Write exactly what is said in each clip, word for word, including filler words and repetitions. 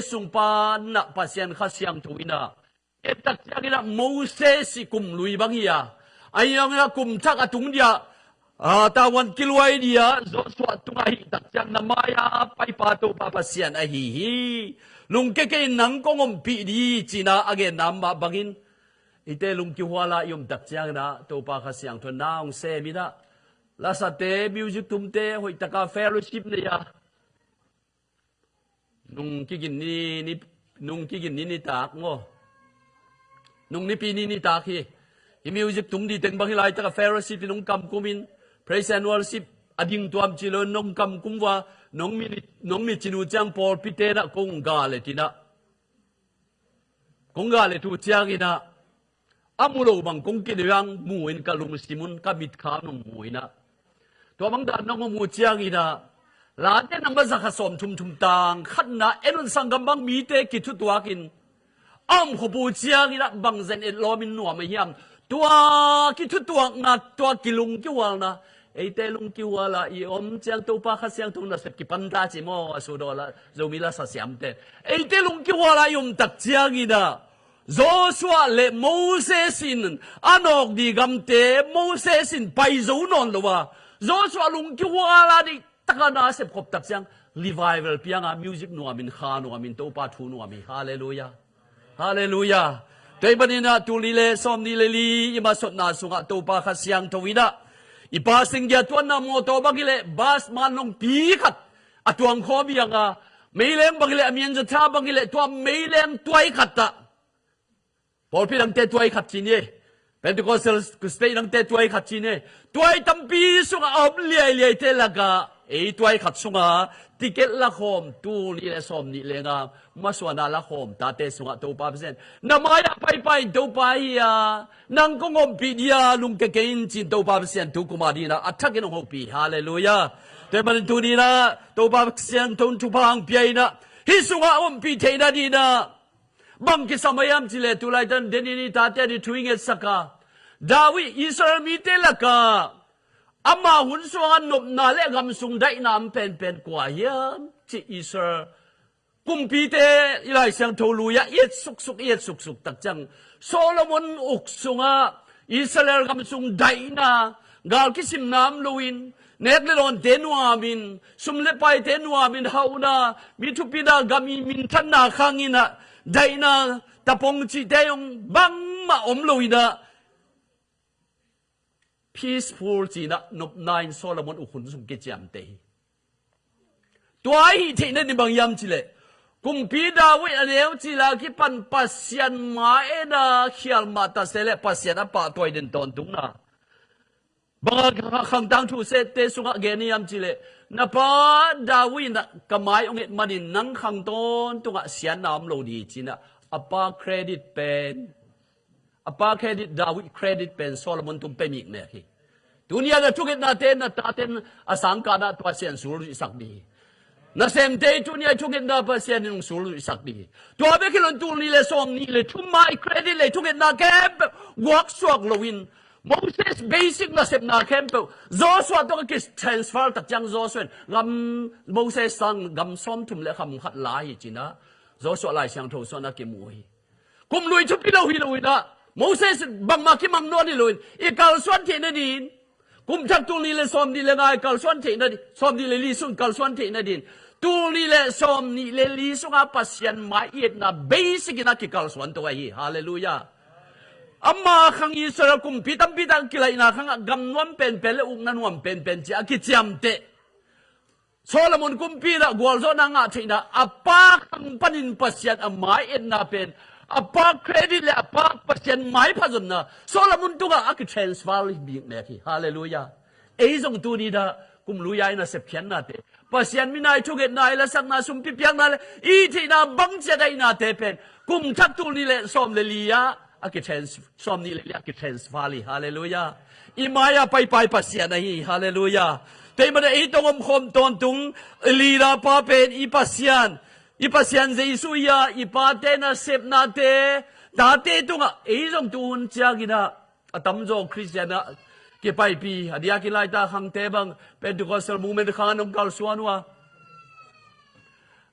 sung panah Pasian Kha Siangtho in ah, et tak ciangin ah Moses i kum lui bang hi a, a hiangin ah kum thak a tung dia, a, tavuan kiluai dia Joshua tungah hih tak ciang na mai-a paipa Topa Pasian ahi hi. Lungkia kei in, nang kong ompih ding hi, ci-in ah a genna mah bangin, eite lungkihual a i om tak ciangin ah Topa Kha Siangtho in na hong sem in ah, lasate, music tumte hoih taka fellowship nei a, nung kigin ni, ni, nung kigin ni nitak maw, nung nipi ni nitak hi. Hih music tum ding teng bang hih laitak a fellowship in hong kamkum in, praise and worship a ding tuam ci lo in hong kamkum uh a, nong mi, nong mi cin uh ciang pawlpite in ah kong ga le tin ah, kong ga le tu ciangin ah, a mu lo bang kong kinei uh a, mu in ka lungsim un, ka mitkhang un mu in ah, tua bang dan nong mu ciangin ah, late nang bang za khat sawm thum thum tang khatna en un, sanggam bang mite kithutuak in a om khop uh ciangin ah bang zen et lawm in nuam a hiam? Tua kithutuakna, tua kilungkihualna, eite lungkihual a i om ciang Topa Kha Siangtho nasep kipan ta ci maw, a sudaw la, Zomi lasa siamte. Eite lungkihual a i om tak ciangin ah, Joshua le Moses in a nawk ding gamte Moses in pai zo nawn lo a, Joshua lungkihual a deih taka nasep khop tak ciang, revival piang a, music nuam in, kha nuam in, Topa thu nuam hi. Halleluiah. Halleluiah. Tua ahih manin ah, tul nih le sawm nih le li i masotna sungah Topa Kha Siangtho in ah, i pa singgia tuanna mawtaw bang hi leh, bas man longpi khat a tuang khawm hi hang a, meileng bang hi leh, a mianza tha bang hi leh, tua meileng tuai khat ah, pawlpi dangte tuai khat ci ni, Pentecostal state dangte tuai khat ci ni, tuai tampi sungah a om liailiaite lakah ei tuai khat sungah ticket la khawm, tul nih le sawm nih le nga masuana la khawm tate sungah Topa Pasian, na mai-ah paipai in Topa hi a, nang kong ompih ding a, lungkia kei in, ci-in Topa Pasian tu kum a dingin ah a thakin hong hopih. Halleluiah. Tua ahih manin tuni-in ah Topa Pasian tawh thupha hong pia in ah, hih sungah ompih theihna dingin ah bang kisam a hiam cih leh, tu laitak Daniel in tate ading thu i ngetsak a, David, Israel mite lakah ama hun sungah nopna le gam sung daihna om penpen kua hiam cih Israel kumpite i Lai Siangtho lui-ah i et suksuk, i et suksuk tak ciang, Solomon uk sungah Israel gam sung daihna, gal kisimna om loin, nek le dawnte nuamin, sum le paite nuamin hauhna, mi thupina, gam i minthanna khang in ah, daihna, tapong cihte zong bangmah om loin ah, peaceful ci-in ah nopna in Solomon uk hun sung kiciamteh hi. Tua ahih theihna ding bang hiam cih leh, kumpi David a neu cil a kipan Pasian mai-ah en a, khial mah ta se leh Pasian a pahtawi den tawntungna. Bang a Khang Tangthu sete sungah gen hiam cih leh, na pa David in ah ka mai hong et manin nang khang tawntungah siatna om lo ding hi, ci-in ah a pa credit pen, a pa credit, David credit pen Solomon tung pia mikmek hi. Tuni-a na thungetnate, na taten a sangkahna ah Pasian sulzuihsak ding hi. Nasemte i tuni-a i thungetna Pasian in hong sulzuihsak ding hi. Tua bek hi lo in tul nih le sawm nih le thum a i credit le i thungetna khempeuh guaksuak loin, Moses basic nasepna khempeuh Joshua tawh a kitransfer tak ciang Joshua in gam, Moses sang gam sawmthum le kham khat la hi, ci-in ah Joshua Lai Siangtho sungah a kimu hi. Kum lui thupi lo hi lo in ah, Moses bangmah kimang nawn hi lo in, i kalsuan theihna dingin, kum thak tul nih le sawm nih le nga i kalsuan theihna ding, sawm nih le li sung kalsuan theihna dingin, tul nih le sawm nih le li sungah Pasian mai i etna basic in a kikalsuan to ahi hi. Halleluiah. Ama khang Israel kumpi tampi tak kilaihna khangah gam nuam penpen le ukna nuam penpen ci-a a kiciamteh Solomon kumpi in ah gualzawhna ngah theihna, a pa khang panin Pasian a mai etna pen, a pa credit le a pa Pasian maipha zonna Solomon tungah a kitransfer mikmek hi. Halleluiah. Ei zong tuni-in ah kum lui-a i nasep khiatnate, Pasian min a i thungetna, i lasakna, sumpi piakna le i theihna bangci a daihnate pen kum thak tul nih le sawm le li ah a kitrans-, sawm nih le li a kitransfer hi. Halleluiah. I mai-ah paipai Pasian ahi hi. Halleluiah. Tua ahih manin ei tawh omkhawm tawntung i leader pa pen i Pasian, i Pasian Jesuh hi a, i pate nasepnate, tate tungah ei zong tuhun ciangin ah a tamzaw Khristian ah kipaipi, a diakin laitak Khangte bang Pentecostal movement khang ah hong kalsuan uh a,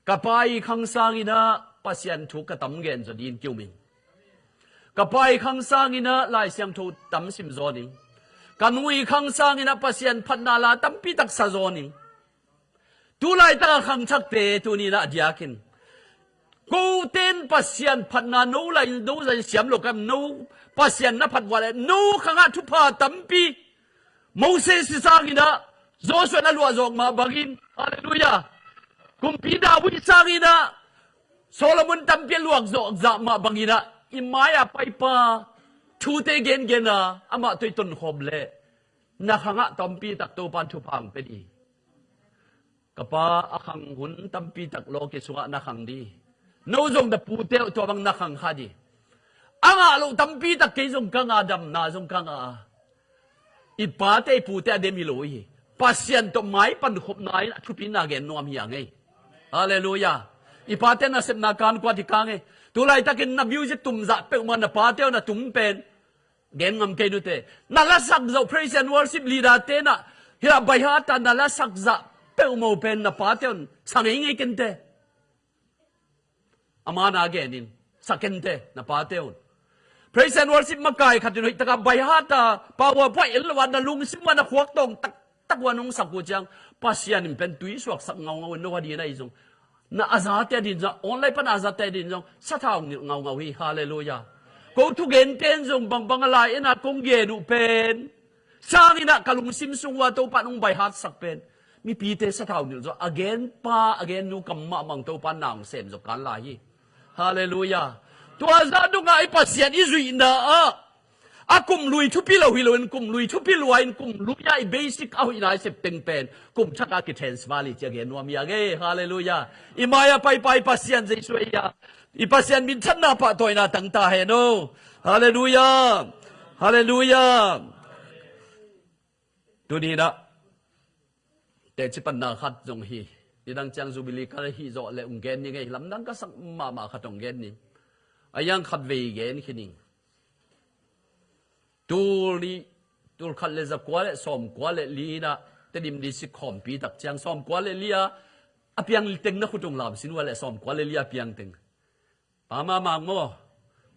Ka pa i khang sangin ah Pasian thu ka tam gen zaw dingin ki-um ing. Ka pa i khang sangin ah Lai Siangtho tam sim zaw ning. Ka nu i khang sangin ah Pasian phatna la tampi tak sa zaw ning. Tu laitak a khangthakte tuni-in ah a diakin, kote in Pasian phatna no lai no zai siam lo ka, no Pasian na phat vua leh no khangah thupha tampi, Moses i sangin ah Joshua na luahzawk mah bangin, halleluiah, kumpi David i sangin ah Solomon tampi a luahzawk zah mah bangin ah i mai-a paipa thute gengen a amah tawh i tonkhawm leh na khangah tampi tak Topa'n thupha hong pia ding. Ka pa, a khang hun tampi tak lawki sungah na khang ding. No zong na pute uh tua bang na khang kha ding. A ngah loh tampi tak kei zong ka ngah, damna zong ka ngah a, i pate i pute a dem hi lo hi. Pasian tawh maipan khopna in a thupina gen nuam hi a ngei. Halleluiah. I pate nasepna kan kuat hi ka ngei. Tu laitakin na music tum zah peuhmah na pate uh na tum pen gen ngam kei nute. Na lasak zawh praise and worship leader te na, hi a by heart a na lasak zah peuhmah uh pen na pate un sa ngeingei kente. A man a genin sa kente na pate un. Praise and worship makai khat in hoih taka by heart a, power point el lo a, na lungsim uh a, na khuak tawng taktak uh a nong sak uh ciang, Pasian in pen tui suaksak ngaungau in, no a ding a i zong na a zate a ding zong, online pan a zate a ding zong sathau nilh ngaungau hi. Halleluiah. Ko thugente in zong bangbang a lai-en a kong gen uh pen sangin ah ka lungsim sung uh a Topa'n hong by heart sak pen mipite sathau nilh zaw, a genpa a gennu kam mahmah Topa'n na hong sem zaw kan lai hi. Halleluiah. Tua zah dongah i Pasian i zuihna ah a kum lui thupi lo hi loin, kum lui thupi lua-in, kum lui-ah i basic a hoihna i sep teng pen kum thak a ki-transfer hi ci a gen nuam hi a ngei. Halleluiah. I mai-a paipa i Pasian Jesu hi a, i Pasian minthanna pahtawina tang ta hen aw. Halleluiah. Halleluiah. Tuni-in ah teci panna khat zong hi. Nidang ciang Jubilee ka hih zawh leh hong gen ni ngei, lamdang ka sak mahmah khat hong gen ni. A hiang khatvei gen khin ning. Tul nih, tul khat le za kua le sawm kua le li-in ah Tedim District khawmpi tak ciang sawm kua le li-a a piang teng na khut hong lam sin uh a leh, sawm kua le li-a piang teng. Pa Mamang maw?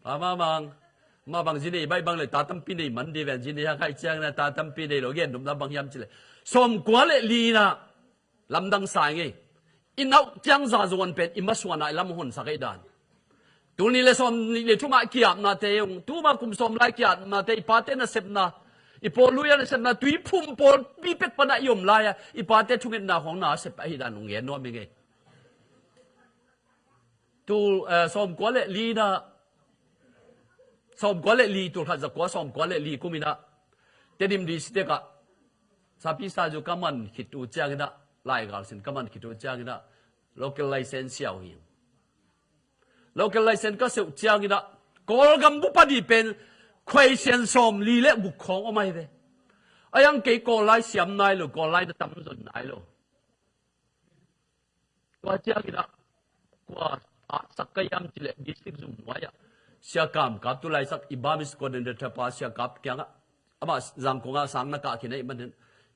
Pa Mamang. Mah bang zi nei baih bang le ta tampi nei man ding ven, zi nei hak haih ciangin ah ta tampi nei lo, gen nopna bang hiam cih leh sawm kua le li-in ah lamdang sa ing ei. I nauh ciang za zuan pen i masuan ah i lam honsak ei dan. Tul nih le sawm nih le thum ah ki-apnate hong, tuma kum sawm lai ki-apnate, i pate nasepna, i pawl lui-a nasepna, Tuiphum pawlpi pek pan ah i om lai-a i pate thungetna khawng na sep ahi dan hong gen nuam ing ei. Tul, eh, sawm kua le li-in ah, sawm kua le li, tul khat za kua sawm kua le li kum-in ah Tedim District ah sapi sazu ka man khit uh ciangin ah, laigal sin ka man khit uh ciangin ah local license sia uh hi. Local license ka siah uh ciangin ah Kawlgam bup a ding pen khuaisian sawm li le guk khawng om ahi ve. A hiang kei Kawl lai siam nai lo, Kawl lai na tam zon nai lo. Tua ciangin ah kua atsak ka hiam cih leh district zum nuai-ah Sia Kam Kap, tu laitak i Burmese coordinator pa Sia Kap kiangah, amah Zangkong ah sang na kah khin ahih manin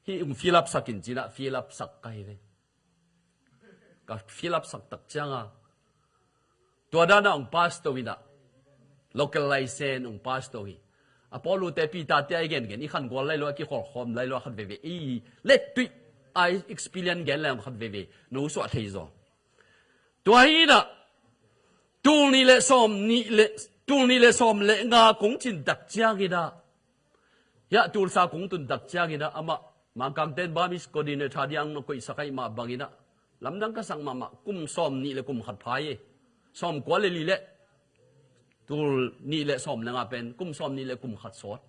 hih hong fill up sak in ci-in ah fill up sak ka hi ve. Ka fill up sak tak ciangin tua dan ah hong pass to in ah, local license hong pass to hi. A pawl uh te, Peter te a i gengen, i khangual lai lo, a kikholhkhawm lai lo, a khat veve i let tuih a i experience gen lai hong khat veve no suah thei zaw. Tua hi-in ah tul nih le sawm nih le, tul nih le sawm le nga kong cin tak ciangin ah, hiah tulsa kong tun tak ciangin ah amah Mangkangte'n Burmese coordinator ding hong na koihsak ahih mah bangin ah lamdang ka sak mahmah. Kum sawm nih le kum khat pha hi. Sawm kua le li le tul nih le sawm le nga pen kum sawm nih le kum khat sawt.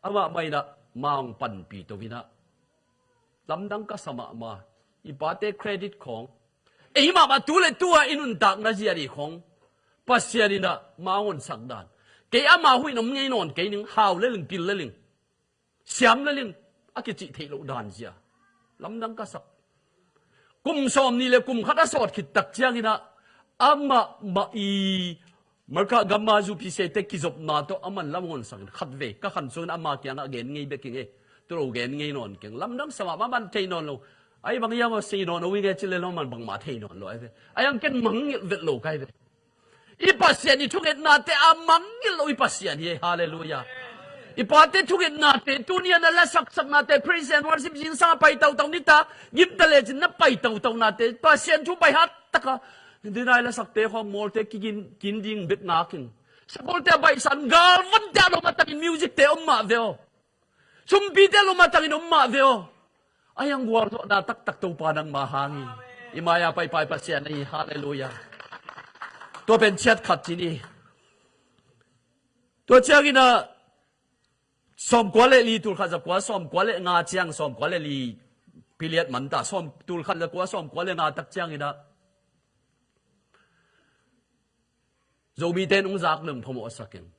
Amah mah in ah ma hong panpih to in ah lamdang ka sa mahmah. I pate credit khawng, ei mahmah tu le tu-a i nuntakna zia ding khawng Pasian in ah ma hong honsak dan. Kei ama huih na om ngei nawn kei ning, hau le ling, pil le ling, siam le ling, a kicih theih loh dan zia lamdang ka sak. Kum sawm nih le kum khat a sawt khit tak ciangin ah amah mah i Malkah gam a zu P C A te kizopna tawh a man lam hong honsak in khat vei ka khan sungin ama kiangah gen ngei bek ing ei. Tu lo gen ngei nawn keng. Lamdang sa mahmah, man thei nawn lo. Ai bang hiam a sei nawn lo i nge ci le lo man bangmah thei nawn lo ai ve. Ai ang ken mangngilh vet lo kai ve. I Pasian i thungetnate a mangngilh lo i Pasian hi. Halleluiah. I pate thungetnate tuni a na lasaksaknate praise and worship zingsang a pai tautau nita gimta lecin na pai tautaunate Pasian thu pai hat taka dinai lasakte khawng mawlte kikin kin ding bek ngakin sakolte a baihsan galvante a lom a takin musicte om mah ve aw. Sumpite lom a tangin om mah ve aw. A yang gualzawhna taktak Topa nangma hang hi. I mai-a paipai Pasian ahi. Halleluiah. Tua pen ciat khat ci ni. Tua ciangin ah sawmkua le li, tulkhat zakua sawmkua le nga ciang, sawmkua le li piliat manta sawm tulkhat zakua sawmkua le nga tak ciangin ah Zomite in hong zak nang phamawhsak in.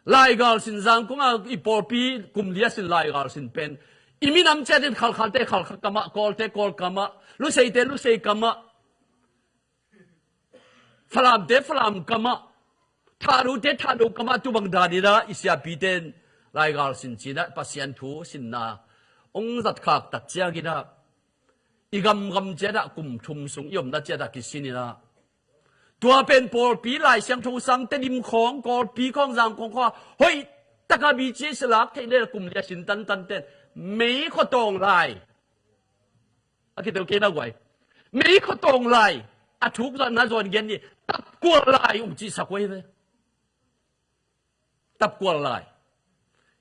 Laigal sin Zangkong a i pawlpi kum li a sin laigal sin pen i minam ciatin Khalkhalte Khalkha kamah, Kawlte Kawl kamah, Luseite Lusei kamah, Falamte Falam kamah, Thadote Thado kamah, tu bang danin ah i siapite in laigal sin ci-in ah Pasian thu sinna hong zatkhak tak ciangin ah i gamgam ciat ah kum thum sung i omna ciat ah kisin in ah tua pen pawlpi Lai Siangtho sang Tedim khawng, Kawlpi khawng, Zangkong khawng a hoih taka B C S lak theih le kum li a sin tantan ten mei khuatawng lai a kitel kei na guai. Mei khuatawng lai a thuk zan na zawn gen ni, tapkual lai ung cihsak uh hi ve. Tapkual lai.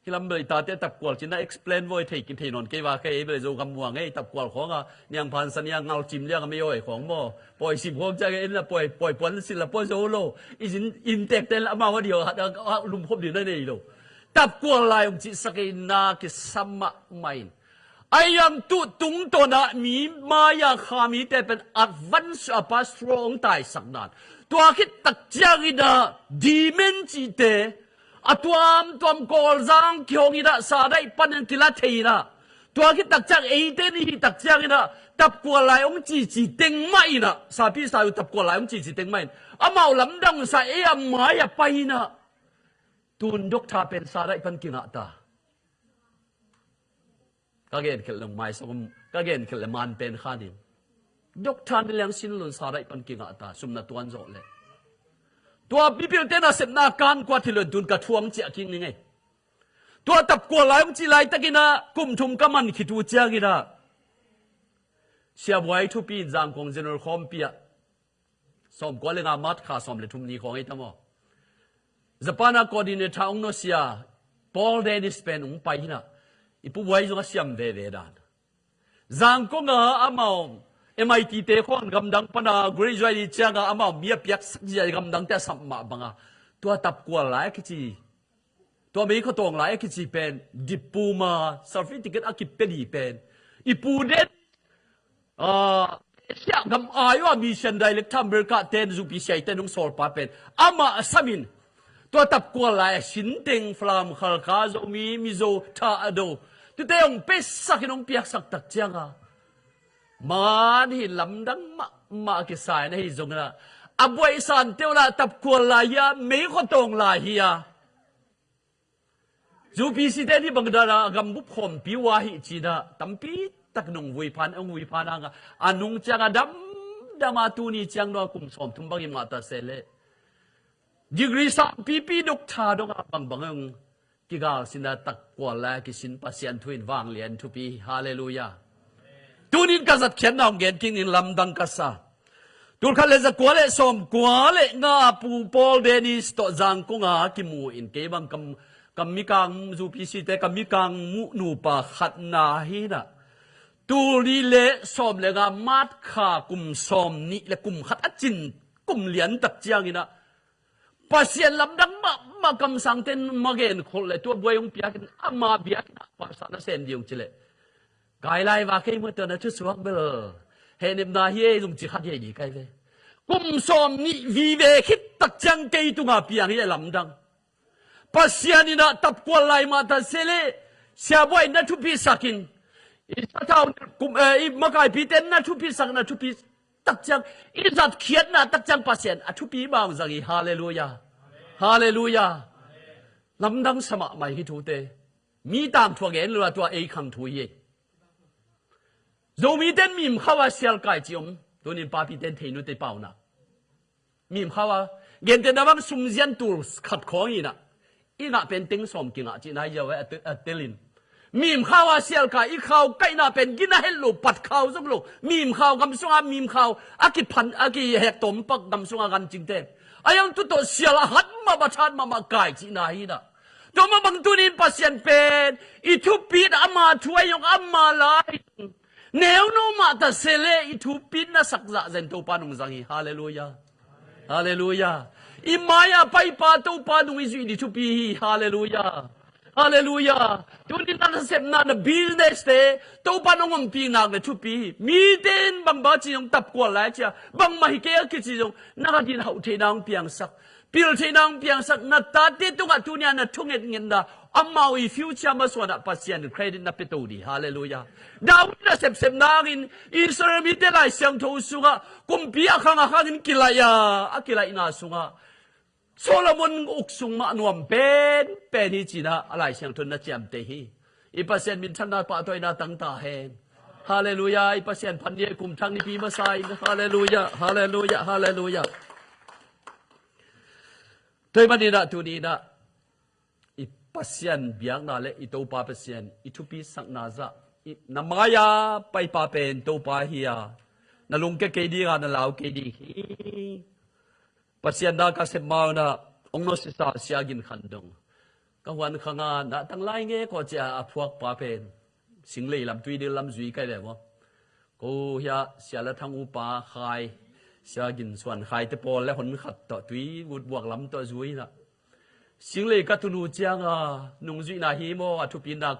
Hi lam bel i tate tapkual cin a explain voi thei kin thei nawn kei va kei ei bel Zogam muang ei tapkual khawng a niangphan sania ngalcim liang a mei awi khawng maw. Pawi sim khawng ciang ei na pawi, pawi puan sin la pawi zo lo. I zin intek ten amau a dio a lumkhop ding na nei lo. Tapkual lai ung cihsak ei na kisam mahmah in. Ai ang tuh tungtawn ah mi mai-a kha mite pen advance a pastor hong taisak nan. Tua khit tak ciangin ah dimen cihte a tuamtuam Kawlzang kihong in ah sa daih panin kila thei in ah tua khit tak ciang eite ni hi tak ciangin ah tapkual lai hong cici teng mah in ah sapi sa uh tapkual lai hong cici teng mah in amau lamdang sa ei a mai-a pai in ah tun doctor pen sa daih pan kingah ta. Ka genkhelh le maisawm ka genkhelh le man pen khanin doctor ni leng sin lun sa daih pan kingah ta sumna tuan zawh le. Tua pipilte nasepna kan kua thilun tun ka thuang ciah king ni ngei. Tua tapkual lai hong cih laitakin ah kum thum ka man khit uh ciangin ah Sia Buai thupi in Zangkong General khawmpi ah sawmkua le nga March kha sawm le thum ni khawng ei ta maw. Japan a coordinator hong nawsia Paul Dennis pen hong pai hi in ah i Pu Buai zong a siam veve dan. Zangkong a amau M I T te khawng gamdang pan a graduate ciang a amau mi a piaksak zia gamdangte a sap mah bang a tua tapkual lai a kici tua mei khuatawng lai a kici pen diploma certificate a kipia ding pen i Pu Den ah, Asia gam ai uh a mission director America ten zupi siai ten hong sawlpa pen amah a samin tua tapkual lai a sinteng Falam, Khalkha, Zomi, Mizo, Thado tute hong pesak in hong piaksak tak ciang a man hi lamdang mahmah a kisai na hi zongin ah a buaisante uh lah tapkual lai hi a mei khuatawng lai hi a Zu P C te ni bang dana a gambup khawmpi uh ahi cina tampi tak nung vui phan, ong vui phan hanga a nung cianga damdama tuni ciang dong a kum sawmthum bang i mah ta se leh degree sampipi doctor donga bangbang ong kigal sina takkual lai kisin Pasian thu in vanglian thupi. Halleluiah. Tunin ka zatkhiatna hong gen kingin lamdang ka sa. Tulkhat le zakua le sawmkua le nga a Pu Paul Dennis tawh Zangkong a kimu in kei bang kam, kam mikang zu P C te kam mikang muh nupa khatna hi na. Tul nih le sawm le nga March kha kum sawm nih le kum khat a cin kum lian tak ciangin a Pasian lamdang mahmah kamsangten magen kholh le tua buai hong piakin ama biakinn ah pastor na sem ding hong ci leh kai lai va kei mah tua na thusuak bel hehnepna hi ei zong ci khat hi ei ding kai ve. Kum sawm nih vive khit tak ciang kei tunga piang hi ei lamdang. Pasian in a tapkual lai mah ta se leh siabuai na thupisakin i sathau kum, eh, i makaipite na thupisak na thupi tak ciang i zatkhiatna tak ciang Pasian a thupi bang zang hi. Halleluiah. Halleluiah. Lamdang sa mahmah hi thute. Mi tangthu a gen lo a tua ei khang thu hi ei. Zomite in mim khau a sialkai ci om. Tunin papite in thei nute pauna. Mim khau a, gentehna bang sumzian tul khat khawng hi na, i ngah pen teng sawm kingah cihna hi ziau a, a te-, a telin. Mim khau a sialkai, i khau kaihna pen gina het lo, pat khau zong lo. Mim khau gam sunga, mim khau a kiphan, a kihek tawm pak gam sunga gan cingte. A yang tu tawh sial a hat mahmah, that mahmah kai cihna hi na. Tua mah bang tunin Pasian pen i thupi in ama thu ahi zong, ama la ahi zong, neu no mah ta se le i thupi in na sak zah zen Topa nung zang hi. Halleluiah. Halleluiah. I mai-a paipa Topa nung i zuih ni thupi hi. Halleluiah. Halleluiah. Tunin na nasepna, na business te Topa nung ompih nak le thupi hi. Mite in bang ba ci zong, tap kual lai cia, bangmah hi kei a kici zong, na ka din hauh theihna hong piangsak, pil theihna hong piangsak, na tate tungah tunia na thungetngetna, amau i future masuanah Pasian credit na pia to dih. Halleluiah. David na sepsepna hangin Israel mite Lai Siangtho sungah kumpi a khang a khangin kilaih a, a kilaihna sungah Solomon uk sung mah nuam penpen hi cinah a Lai Siangtho na ciamteh hi. I Pasian minthanna pahtawina tangta hen. Halleluiah. I Pasian phan ni a kum thang nipi masa in. Halleluiah. Halleluiah. Halleluiah. Tua ahih maninah tuninah i Pasian biakna le i Topa Pasian i thupi sakna zah, i, na mai-a paipa pen Topa hi a, na lungke kei dinga, na lau kei ding hi. Pasian da ka sep ma-unah ong nusia Sia Gin Khan dong. Ka huan khanga na tanglai nge kawcia a phuakpa pen Singlei lam, Tuidil lam zui kai ve maw. Ko hia Sia La Thang upa Khai, Sia Gin Suan Khai te pawl le hon khat tawh Tuigut buak lam tawh zui na. Singlei ka tunu cianga nungzuihna hi maw, a thupina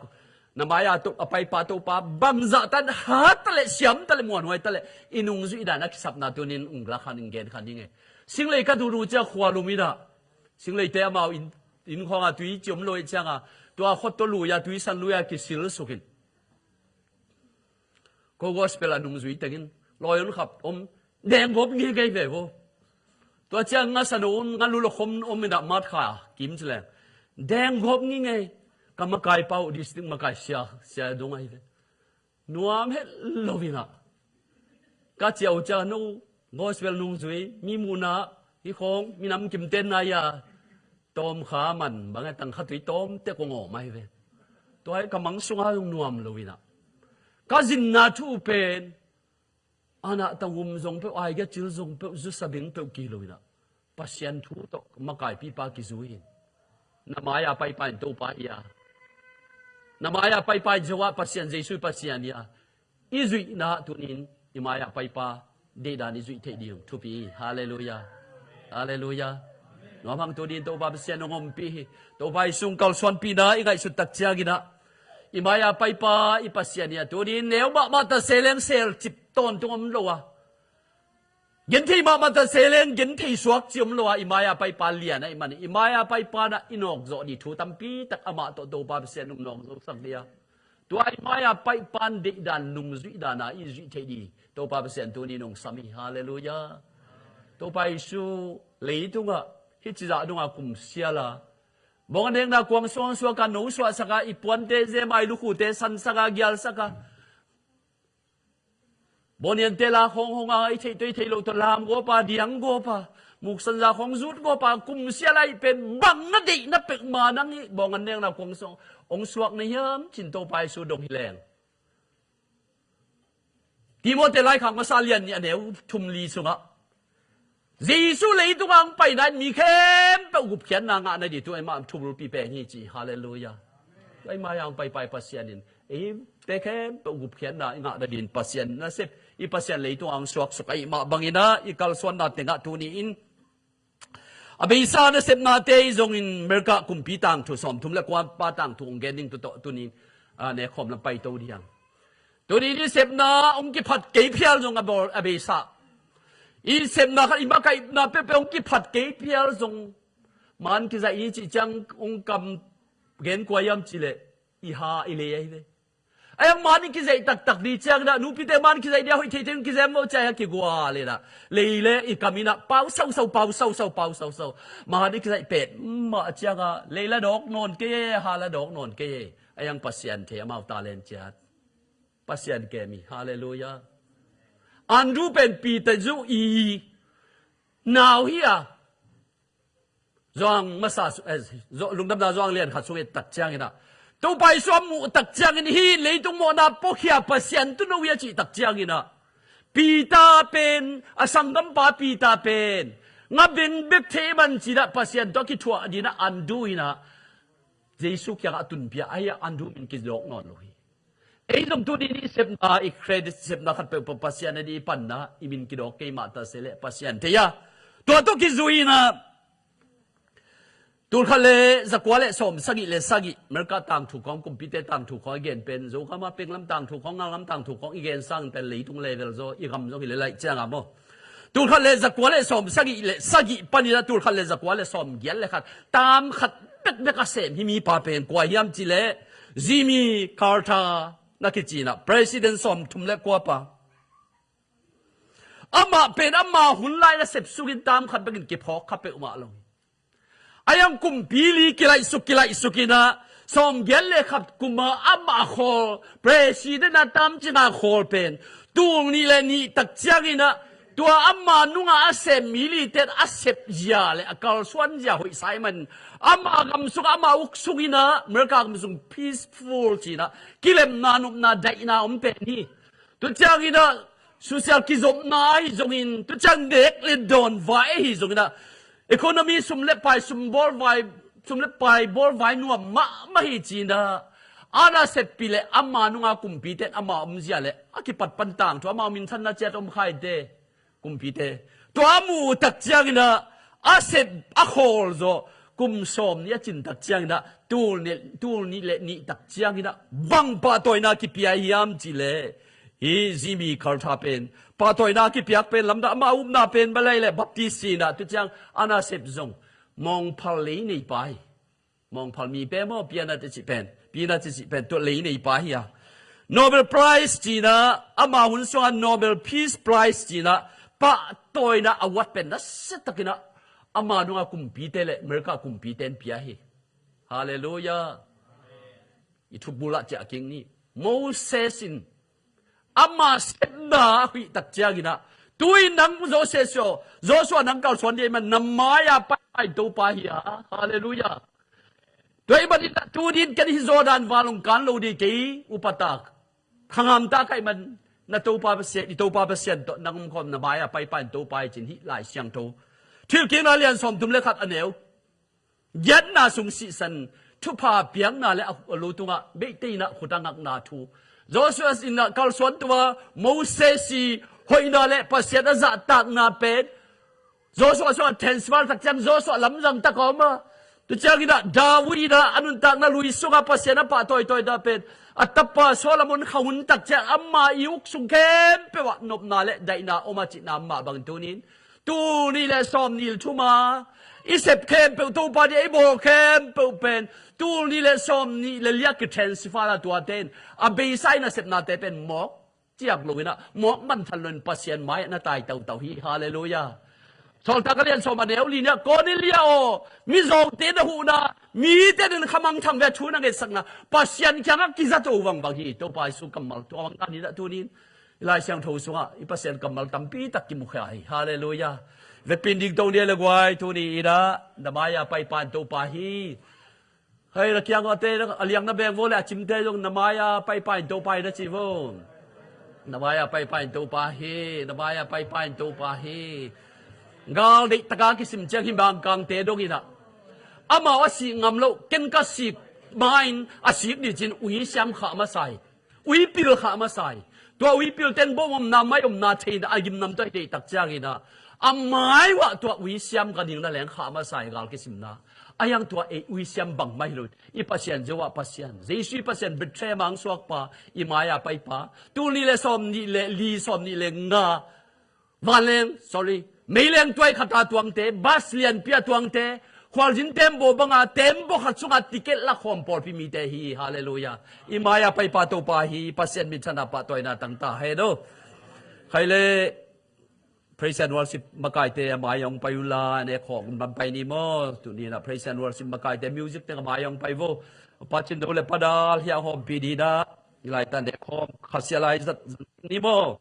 na mai-a to, a paipa Topa bangzah tan hat ta le, siam ta le, muanhuai ta le, i nungzuih dan a kisapna tunin ung la khan, ung gen khan hi nge. Singlei ka tunu ciang khua lum inah, Singlei te amau inn, inn khawnga tui ciom lo ih cianga, tua khot tawh lui-a, tuisan lui-a kisil sukin. Ko gospel a nungzui tengin lawi hon khap om, deng gawp ngei ngei ve vo. Tua ciang ngasa no om, nga lulakhom om inah mat kha kim ci leng, deng gawp ngei ngei. Ka makaipa uh, district makai sia, sia dong ahi ve. Nuam het lo inah ka ciau ciang, no gospel nungzui, mi muhna hi khawng, minam kimten na ia tawm kha man bang a tang kha tui tawm te kong awm ahi ve. Tua hi ka mang sunga zong nuam lo inah, ka zinna thu pen anah tangum zong peuh, aigacil zong peuh, zusa beng peuh ki lo inah, Pasian thu tawh makaipipa kizui in. Na mai-a paipa in Topa hi a, na mai-a paipa in Jehovah Pasian, Jesu Pasian hi a, i zuihna tunin i mai-a paipa deihdan i zuih theih ding thupi hi. Halleluiah. Halleluiah. Nuam hang tunin Topa Pasian hong ompih hi. Topa i sung kalsuanpihna i ngaihsut tak cianginah i mai-a paipa i Pasian hi a, tunin neu mahmah ta se leng sel cip tawntung om lo a, genthei mahmah ta se leng genthei suak ci om lo a, i mai-a paipa lian ahih manin i mai-a paipa nah i nawkzawh dih thu tampi tak amah tawh Topa Pasian hong nawkzawhsak dih a. Tua i mai-a paipan deihdan, nungzuih dana i zuih theih dih Topa Pasian tunin hong sam hi. Halleluiah. Topa Jesu leitungah hih cizah dongah kum siala, bawng a nekna kuang suang suaka, no suahsaka, i puante zema, i lukhute sansaka, gialsaka, bawniante la khawng honga, i theih tawh i theih loh tawh lam gawpa, diang gawpa, muksanza khawng zut gawpa, kum siala i pen bang na deihna pekma nang hih bawng a nekna kuang suang hong suak na hiam cin Topa Jesu dong hi leng. Timote laikhak masa lian nih a neu thum li sungah, Jesu leitungah hong paina in mi khempeuh gupkhiatna ngah nadih tu amah thubulpi peng hi ci. Halleluiah. Tua i mai-a hong paipai Pasian in eite khempeuh gupkhiatna i ngah nadih in Pasian nasep, i Pasian leitungah hong suaksuk ahih mah banginah i kalsuanna tengah tuni-in a beisa nasepnate i zongin America kumpi tangthu, sawmthum le kuapa tangthu hong gen ding tu tawh tunin, a, nekhawm lam paito dih hang. Tunin i sepna hong kiphat kei phial zong a bawl, a beisa. I sepna khat, i makaihna peuhpeuh hong kiphat kei phial zong, man kizaih ni cih ciang hong kam gen kua hiam cih leh i ha i lei ahi ve. A yang man i kizaih taktak dih cianginah, nupite man kizaih dih a hoih theithei hong kizem vo cia hi a kigua lenah, lei le i kam inah pau sausau, pau sausau, pau sausau. Man i kizaih pet mah cianga lei la dawk nawn kei e, ha la dawk nawn kei e. A yang Pasian thei amau talent ciat. Pasian kem hi. Halleluiah. Andrew pen Peter zu i nau hi a, zuang masa su-, eh, zu-, lungdamna zuang lian khat sung i et tak ciangin ah, Topa Jesu a muh tak ciangin, hih leitung mawhna puakhia Pasian tun o hi a cih tak ciangin ah, Peter pen, a sanggampa Peter pen nga beng bek thei man ci-in ah Pasian tawh a kithuah dingin ah Andrew in ah Jesu kiangah a tunpih a, ahi a Andrew min kizawk nawn lo hi. Ei zong tuni-in i sepna, i credit sepna khat peuhpeuh Pasian a ding i panna, i min kidawk kei mah ta se leh Pasian thei a. Tua tawh kizui-in ah, tulkhat le zakua le sawm sagih le sagih, America tangthu khawng, kumpite tangthu khawng i gen pen, Zogam a penglam tangthu khawng, ngalngam tangthu khawng i gen sangin pen leitung level zaw, i gam zong hi le laih ciang a maw. Tulkhat le zakua le sawm sagih le sagih panin ah tulkhat le zakua le sawm giat le khat, tam khat bekbek a sem hih mipa pen kua hiam cih leh Jimmy Carter na kici-in ah, president sawmthum le kuapa. Amah pen ama hun lai nasep sungin tam khat bekin kiphawk kha peuhmah lo hi. A hiang kumpi li kilaihsuk, kilaihsuk in ah, sawm giat le khat kum a amah khawl, president a tam cing a khawl pen, tul nih le nih tak ciangin ah, tua ama nungah a sem mi lite in a sep zia le a kalsuan zia hoih sa ahih manin, ama gam sung, ama uk sungin ah, America gam sung peaceful ci-in ah, kilemna, nopna, daihna om pen hi. Tu ciangin ah, social kizopna ahi zongin, tu ciang nek le dawn vai ahi zongin ah, economy sum le pai, sum bawl vai, sum le pai bawl vai nuam mahmah hi ci-in ah, a naseppih le ama nunga kumpite in ama omzia le a kipat pan tangthu, ama minthanna ciat om kha hi te, kumpite. Tua a muh tak ciangin ah, a sep a khawl zaw, kum sawm nih a cin tak ciangin ah, tul nih, tul nih le nih tak ciangin ah, bang pahtawina kipia hiam cih leh, hih Jimmy Carter pen pahtawina kipiak pen lamdang, ama upna pen bang hiam cih leh Baptist sihna, tu ciang a nasep zong mawngphal lei nei pa hi. Mawngphal mi pen maw, pianat i cih pen, pianat i cih pen, tua lei nei pa hi a. Nobel Prize ci-in ah, ama hun sungah Nobel Peace Prize ci-in ah, pahtawina award pen nasia takin ah, ama nunga kumpite le America kumpite in pia hi. Halleluiah. I thubul ah ciah kik ni. Moses in ama sepna a huih tak ciangin ah, tu-in nang Joseph aw, Joshua nang kalsuan ding ahih manin na mai-a paipai Topa hi a. Halleluiah. Tua ahih manin ah, tu-in ken hih Jordan val hong kan lo ding, kei upa tak, khanghamtah ka hih manin, na Topa Pasian, i Topa Pasian tawh nang omkhawm, na mai-a paipai Topa hi ci-in hih Lai Siangtho Thuhilhkikna lian sawmthum le khat, a neu giatna sung sihsan thupha piakna le a, a lo tungah beihte in ah khut a ngakna thu. Joshua in ah kalsuan tua, Moses i hoihna le Pasian a zahtakna pen Joshua sungah transfer tak ciang Joshua lamzang tak a om a. Tu ciangin ah David in ah a nuntakna lui sungah Pasian a pahtawitawina pen a tapa Solomon kha hun tak ciang ama i uk sung khempeuh ah nopna le daihna om a cihna mah bang, tu-in tul nih le sawm nih le thum a i sep khempeuh, Topa ading a i bawl khempeuh pen tul nih le sawm nih le li-ah kitransfer a, tuate in a beisa i nasepnate pen mawk ciak lo-in ah, mawk manthan lo-in Pasian mai-ah na tai tautau hi. Halleluiah. Sawltak a lian sawm, a neu li-ah, Cornelia aw, mizawngte na huhna, mite in khamangthang ve a thu na ngetsakna, Pasian kiangah kizato vangvang hi. Topa Jesu kammal tua bang dan in ah, tu-in i Lai Siangtho sungah i Pasian kammal tampi tak kimukhia hi. Halleluiah. Vekpi-in dingto ni le guai, tu-in i na, na mai-a paipai Topa hi. Hei, na kiangah te, a liang na beng vo le a cimte zong na mai-a paipai Topa hi na ci vo. Na mai-a paipai Topa hi, na mai-a paipai Topa hi. Gal deih taka kisim ciang hih Mangkangte dong in ah, amau a sih ngam lo, ken ka sik ma-in a sik ni ci-in ui siam khah masa hi. Ui pil khah masa hi. Tua ui pil ten bawm omna, mai omna theihna a gimnam tawh hi deih tak ciangin ah, a mai uah tua ui siam ganhing na leng khah masa hi, gal kisimna. A hiang tua ei ui siam bangmah hi lo. I Pasian Jehovah Pasian, Jesu i Pasian, Bethlehem a hong suakpa, i mai-a paipa. Tul nih le sawm nih le li, sawm nih le nga, vanleng, sorry, meileng tuai khata tuangte, bas lianpi-a tuangte, khualzin tembaw banga, tembaw khat sunga ticket lakhawm pawlpi mite hi. Halleluiah. I mai-a paipa Topa hi. Pasian minthanna pahtawina tangta hen aw. Khai le, praise and worship makaite a mai-ah hong pai unla, ne khawk un bang pai ni maw. Tu-in ah praise and worship makaite, music teng a mai-ah hong pai vo. Pa Cin Do le Pa Dal hiah hawmpih dingin ah, Hih laitak ne khawm khasia lai zat ni maw?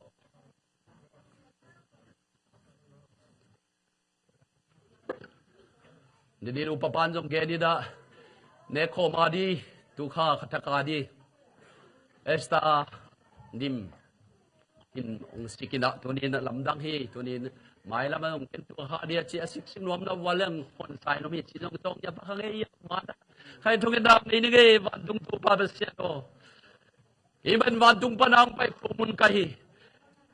Nidin upa pan zong gen in ah, ne khawm a di, tu kha khatak a di. Esther Dim in hong sik in ah, tuni in lamdang hi, tuni in mailam ah hong ken tu kha di a ci a siksik nuam na, va leng hon sai nuam hi ci zong tong ya pa kha ngei ya ma na. Khai thong in dam nei ni ngei, vantung Topa Pasian aw. Keimah in vantung pana hong pai peuh mun ka hi.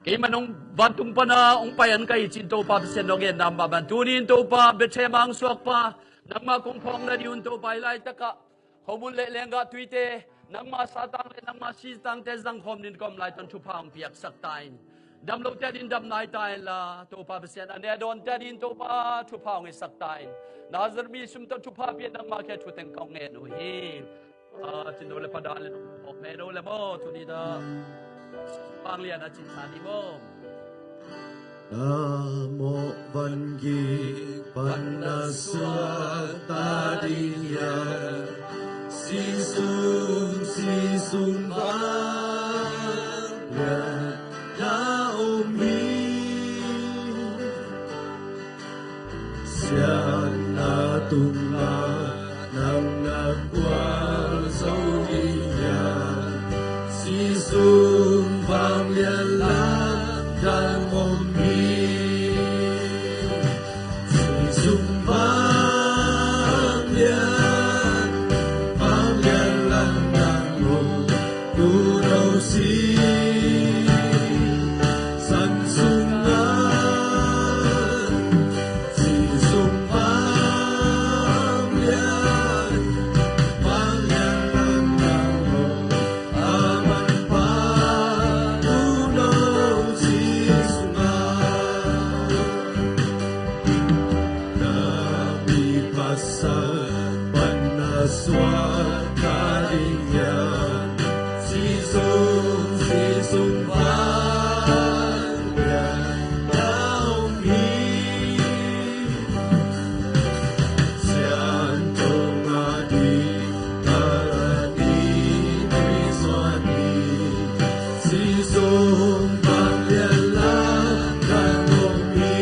Keimah in hong vantung pana hong pai an ka hi ci-in Topa Pasian hong gen nam banban. Tuni in Topa Bethlehem ah hong suakpa, nangmah kong phawk nading un Topa, hih laitak ah khomun le lenggah tuite, nangmah satang le nangmah sitangte zangkhawm ding ka om lai tawh thupha hong piaksak ta in. Dam lote adingin dam nai ta in la, Topa Pasian, a ne a dawnte adingin Topa thupha hong hisak ta in. Nazareth mi Yesu min tawh thupha pia, nangmah kiang thu teng kong ngen uh hi. A, cin no le pa dan le nong phawk me no le maw, tuni dah Vanglian a cin sa ni maw? Na mawh van gik pan na suak ta ding hiam? Sisum, sisum Vanglian na om hi. Siatna tungah nang na gualzo ding hiam? Sisum Vanglian lamdang om hi. Sisum Vanglian, Vanglian lamdang om, tu no si san sungah. Sisum Vanglian, Vanglian lamdang om, a manpha tu no si sungah. Na mi pasal pan na suak ta ding hiam? Sisum, sisum Vanglian na om hi. Siantho a ding kalani tui suan hi. Sisum Vanglian lamdang om hi.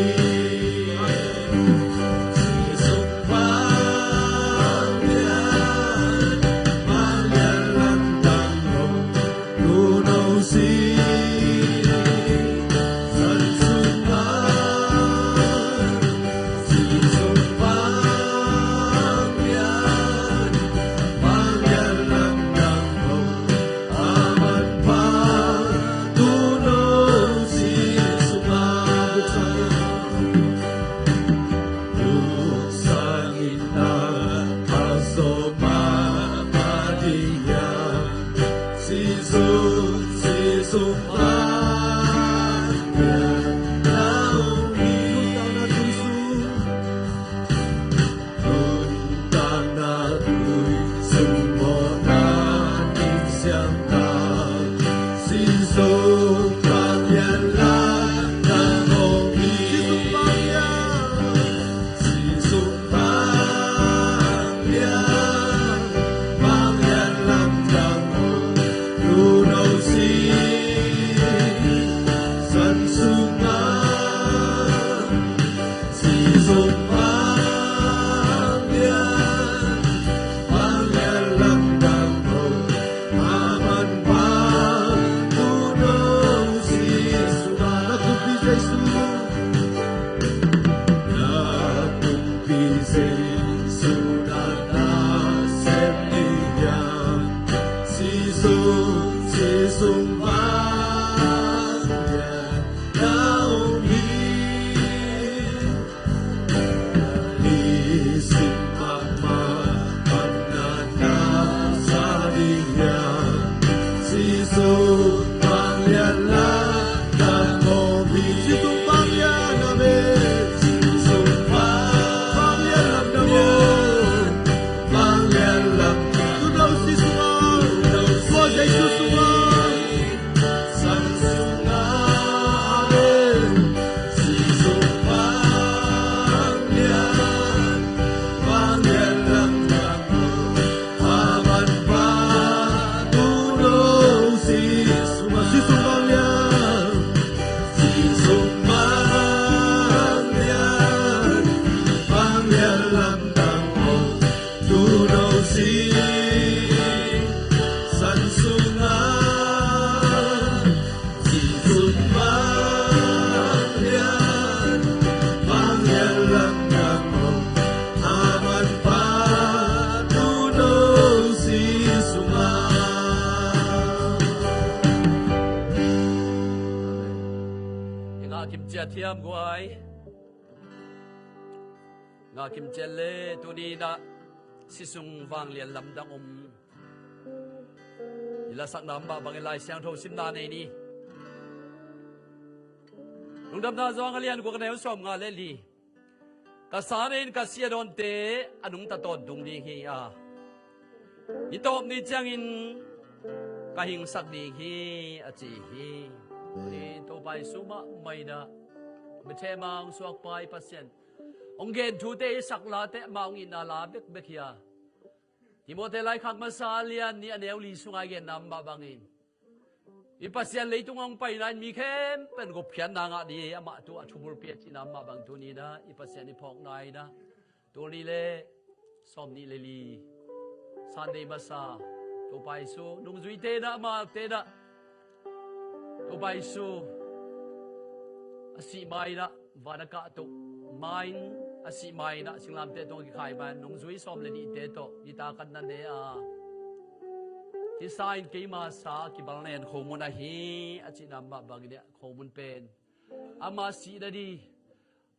Sisum Vanglian, Vanglian lamdang om, tu no si san sungah. Sisum Vanglian, Vanglian lamdang om, a manpha tu no si sungah. Luk sangin na a sawm a ding hiam? Sisum, sisum Vanglian na om hi. Nuntakna tui sung, nuntakna tui sung mawhna in siamna. Sisum Vanglian lamdang om hi. Sisum Vanglian, Vanglian lamdang om, tu no si san sungah. Sisum Vanglian, Vanglian lamdang om, a manpha tu no si sungah. Na kumpi Jesu, na kumpi Jesu na na sem ding hiam? Sisum, sisum Vanglian na om hi. Nisim mahmah pan na na sa ding hiam? Sisum Vanglian lamdang om hi. Sisum Vanglian, amen. Sisum Vanglian lamdang Thiam guai. Ngah kim ciat le, tuni-in ah si sung vanglian lamdang om i lasakna mah bangin Lai Siangtho simna nei ni. Lungdamna Johan a lian guk a neu sawmnga le li. Ka sa nei-in ka si a dawnte a nungta tawntung ding hi a, ni tawp ni ciangin ka hingsak ding hi, a ci hi. Tuni Topa Jesu mahmah in ah Bethlehem a hong suakpa i Pasian, hong gen thute i sak late, amah hong itna la bekbek hi a, Timoti laikhak masa a lian nih a neu li sungah i genna mah bangin, i Pasian leitung hong paina in mi khempeuh in gupkhiatna ngah ding hi, amah thu a thubulpi a cihna mah bang tuni-in ah i Pasian i phawkna in ah, tul nih le sawmnih le li, Sunday masa, Topa Jesu nungzuite in ah, amaute in ah Topa Jesu a sih ma-in ah van a kahto ma-in, a sih ma-in ah singlamteh tungah kikhai ma-in nungzui sawm le nihte tawh nitak an na ne a, hisa in keima sa a kibalnen khomun ahi, a cihna mah bangin ah khomun pen ama sih nading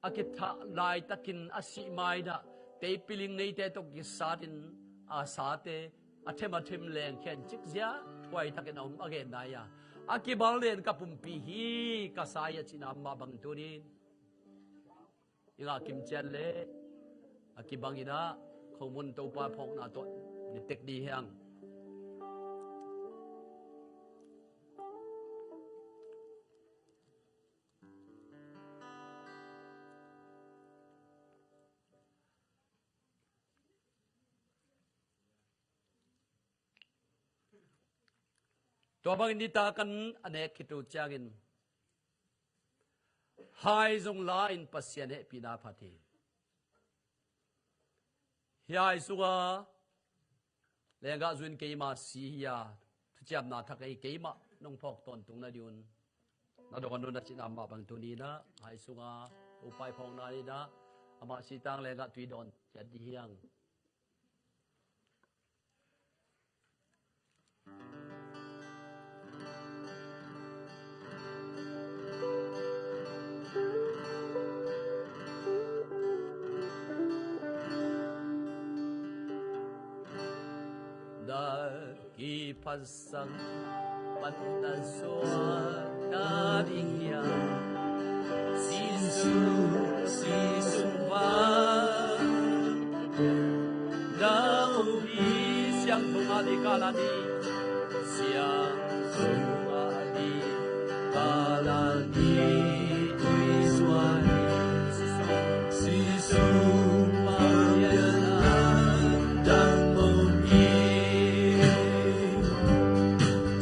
a kithah laitakin a sih ma-in ah teipiling neite tawh kisatin a sate a them a them leng khencik zia thuaitakin a om a genna hi a, a kibalnen ka pumpi hi, ka sa hi, a cihna mah bang tuni-in i ngah kim ciat le, a kibangin ah khomun Topa phawkna tawh ni tek ding hi hang. Tua bangin nitak an a nek khit uh ciangin, hai zong la-in Pasian hehpihna phat hi. Hih hai sungah lenggah zu-in keima si hi a, thuciamna thak ei, keimah nong phawk tawntung nading un na dawn un, a cihna mah bang tuni-in ah hai sungah Topa i phawkna in ah amah sih tang lenggah tui dawn ciat ding hi hang. Na kiphasak pan na suak nading hiam? Sisu, Sisu va dau hi. Siangtho ngah ding, kal a ding. Siangtho ngah ding, kal a ding. Tui suan hi. Sisu, Sisu, Maria, dang mong hi.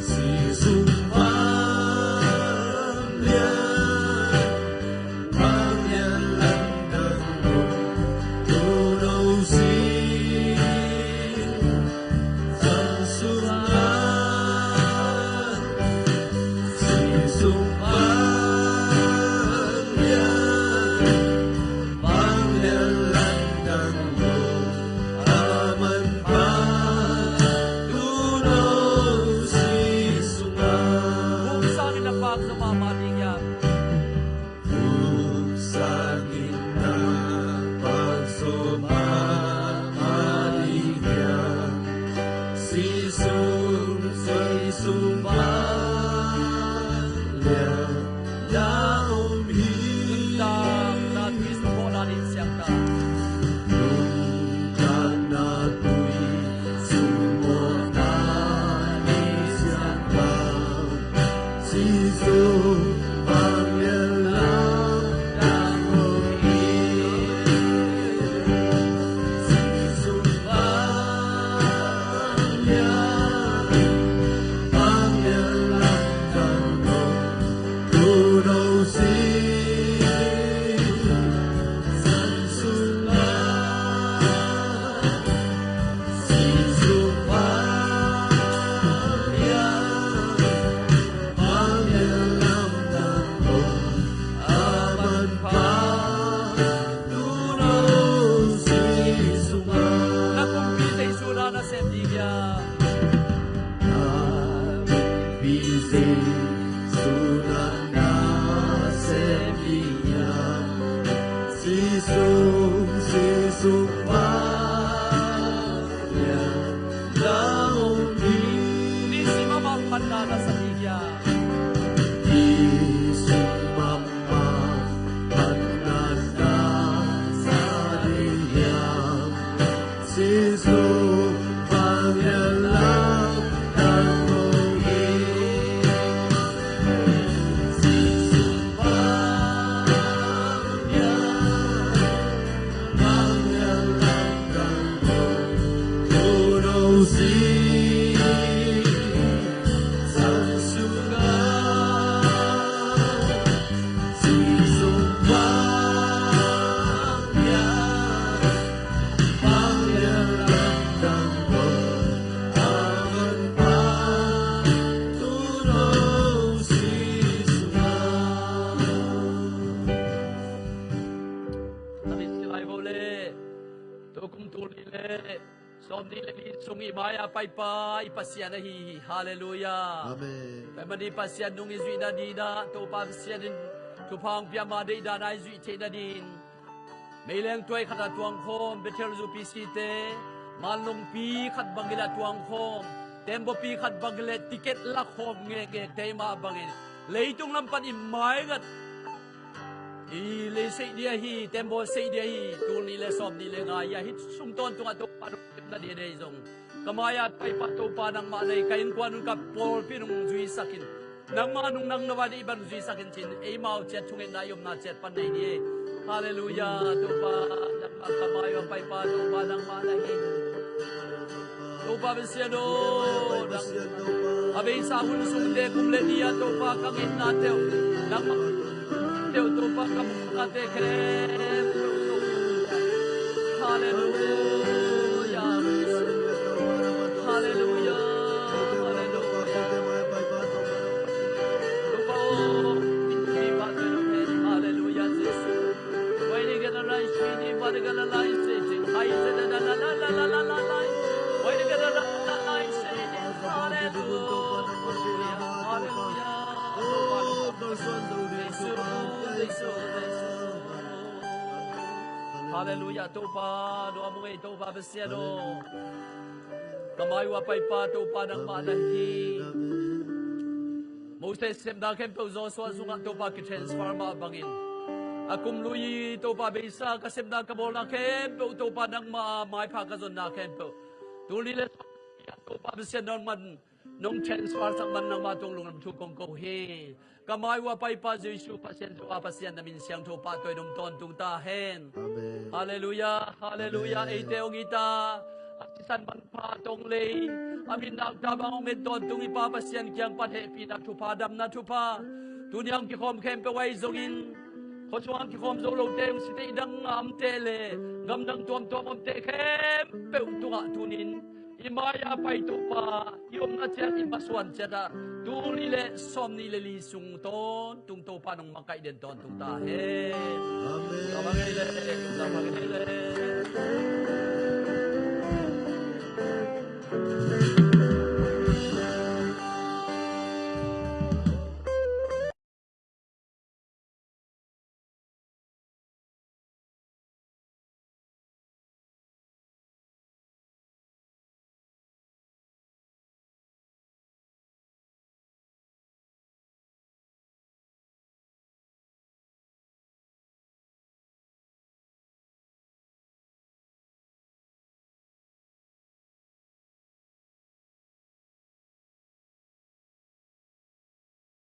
Sisu, Maria, Sangin na pak zaw mahmah ding hiam? Vuk sangin na pak zaw mahmah ding hiam? Sisu, Sisu vanglian na om hi. Nuntakna tui sungmawhna ding siangtho. Nuntakna tui sungmawhna ding siangtho. Sisu vanglian lamdang om hi. Sisu vanglian, vanglian lamdang om. Tudo si san sula. Ni simah bang pan na na sa hi hia? Amen. Silai vo le, tukum tul ni le sawm ni le li sung i mai-a paipa i Pasian ahi hi. Halleluiah. Amen. Tua ahih manin Pasian nung i zuih nadinah Topa Pasian in thupha hong pia, ama deihdan a i zuih theih nadin meileng tuai khat a tuangkhawm Bethel U P C te, Manlungpi khat bangin a tuangkhawm, tembaw pi khat bangin le ticket lakhawm ngekngek te mah bangin leitung lam pan i maizat i lei seih ding ahi, tembaw seih ding ahi, tul ni le sawm ni le nga hi a, hih sung tawntungah Topa nong pia nading ahi zong, ka mai-a paipa Topa nangmah na hi, ka innkuan un ka pawlpi nong zuisak in, nangmah nung nang na va deih bang zuisak in ci-in eimau ciat thungetna i omna ciat pan nei ni. Halleluiah. Topa nangmah ka mai-a paipa Topa nangmah na hi. Topa Pasian aw, nang a beisa hun sungte kum le ni-ah Topa ka ngeina teuh, nangmah teuh Topa ka muhna te khempeuh. Halleluiah. Halleluiah. Halleluiah. Topa aw, Halleluiah, Jesus. Halleluiah. Topa, nuam ung ei Topa Pasian aw. Ka mai-uh a paipa Topa nangmah na hi. Moses sepna khempeuh Joshua sungah Topa kitransfer mah bangin, a kum lui Topa beisa ka sepna ka bawlna khempeuh Topa nangmah a maipha ka zonna khempeuh tul ni le Topa Pasian nong man, nong transfer sak man nangmah tung lungdam thu kong ko hi. Ka mai-uh a paipa Jesu Pasian, Topa Pasian na min siangtho pahtawi nong tawntung ta hen. Amen. Halleluiah, halleluiah. Amen. Eite hong it a, a sisan manpha tong lei, a min nakta bang hong en tawntung i Pa Pasian kiang pan hehpihna thupha, damna thupha, tuni a hong kikhawm khempeuh ahi zongin, khuasung a hong kikhawm zo lote, hong site i dang a omte le gamdang tuamtuam omte khempeuh tungah tunin i mai-a pai Topa, i omna ciat, i masuan ciatah tul ni le sawm ni le li sung tawntung Topa nong makaih den tawntung ta hen. Amen. Ka bang ei le, ka bang ei le.